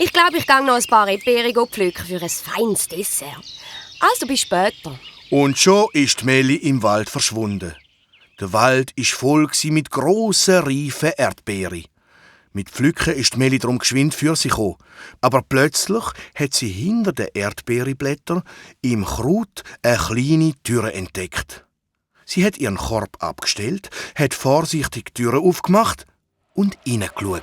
Ich glaube, ich gehe noch ein paar Erdbeeren pflücken für ein feines Dessert. Also bis später. Und schon ist Meli im Wald verschwunden. Der Wald war voll mit grossen, reifen Erdbeeren. Mit Pflücken ist Meli darum geschwind für sich gekommen. Aber plötzlich hat sie hinter den Erdbeerenblättern im Kraut eine kleine Tür entdeckt. Sie hat ihren Korb abgestellt, hat vorsichtig die Tür aufgemacht und hineingeschaut.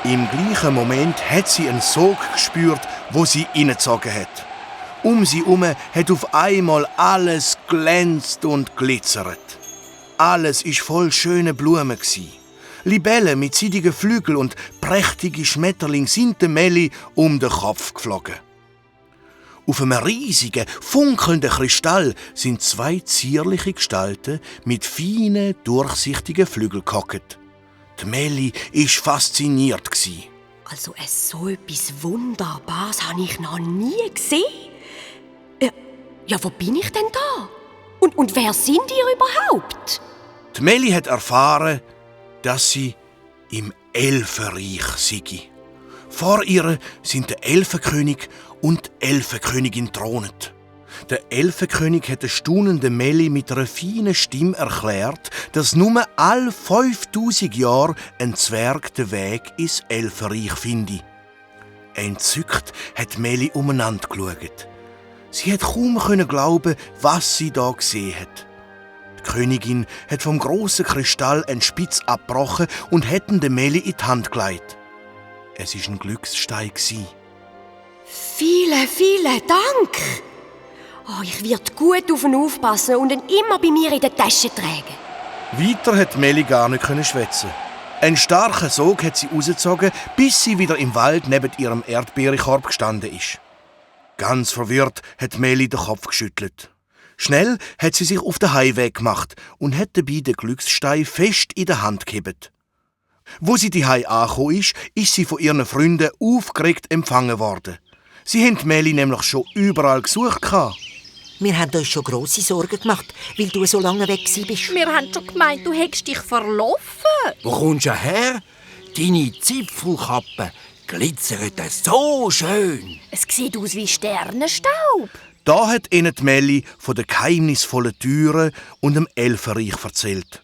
Im gleichen Moment hat sie einen Sog gespürt, wo sie hineingezogen hat. Sie herum hat auf einmal alles glänzt und glitzert. Alles war voll schöner Blumen. Libellen mit seidigen Flügeln und prächtige Schmetterlinge sind dem Meli um den Kopf geflogen. Auf einem riesigen, funkelnden Kristall sind 2 zierliche Gestalten mit feinen, durchsichtigen Flügeln gehockt. Die Meli war fasziniert. Also so etwas Wunderbares habe ich noch nie gesehen. Ja, wo bin ich denn da? Und wer sind ihr überhaupt? Die Meli hat erfahren, dass sie im Elfenreich sei. Vor ihr sind der Elfenkönig und die Elfenkönigin thront. Der Elfenkönig hat der staunenden Meli mit einer feinen Stimme erklärt, dass nur alle 5000 Jahre ein Zwerg den Weg ins Elfenreich finde. Entzückt hat Meli umeinander geschaut. Sie hat kaum glauben, was sie da gesehen hat. Die Königin hat vom grossen Kristall einen Spitz abgebrochen und hat ihn dem Meli in die Hand gelegt. Es war ein Glücksstein. Vielen Dank! Oh, ich werde gut auf ihn aufpassen und ihn immer bei mir in der Tasche tragen. Weiter hat Meli gar nicht schwätzen. Ein starker Sog hat sie rausgezogen, bis sie wieder im Wald neben ihrem Erdbeerenkorb gestanden ist. Ganz verwirrt hat Meli den Kopf geschüttelt. Schnell hat sie sich auf den Heimweg gemacht und hat dabei den Glücksstein fest in der Hand gehabt. Wo sie die Hei angekommen ist sie von ihren Freunden aufgeregt empfangen worden. Sie haben Meli nämlich schon überall gesucht. Wir haben uns schon grosse Sorgen gemacht, weil du so lange weg bist. Wir haben schon gemeint, du hättest dich verlaufen. Wo kommst du her? Deine Zipfelkappe glitzert so schön. Es sieht aus wie Sternenstaub. Da hat ihnen die Meli von den geheimnisvollen Türen und dem Elfenreich erzählt.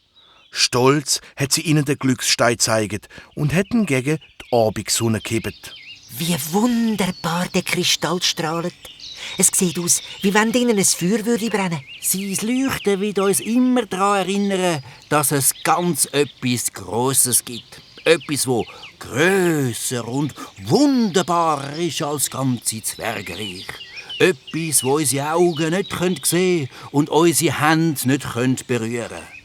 Stolz hat sie ihnen den Glücksstein gezeigt und hat ihn gegen die Abendsonne gekippt. Wie wunderbar der Kristall strahlt. Es sieht aus, wie wenn ihnen ein Feuer brennen würde. Sein Leuchten wird uns immer daran erinnern, dass es ganz etwas Grosses gibt. Etwas, das grösser und wunderbarer ist als das ganze Zwergreich. Etwas, das unsere Augen nicht sehen können und unsere Hände nicht berühren können.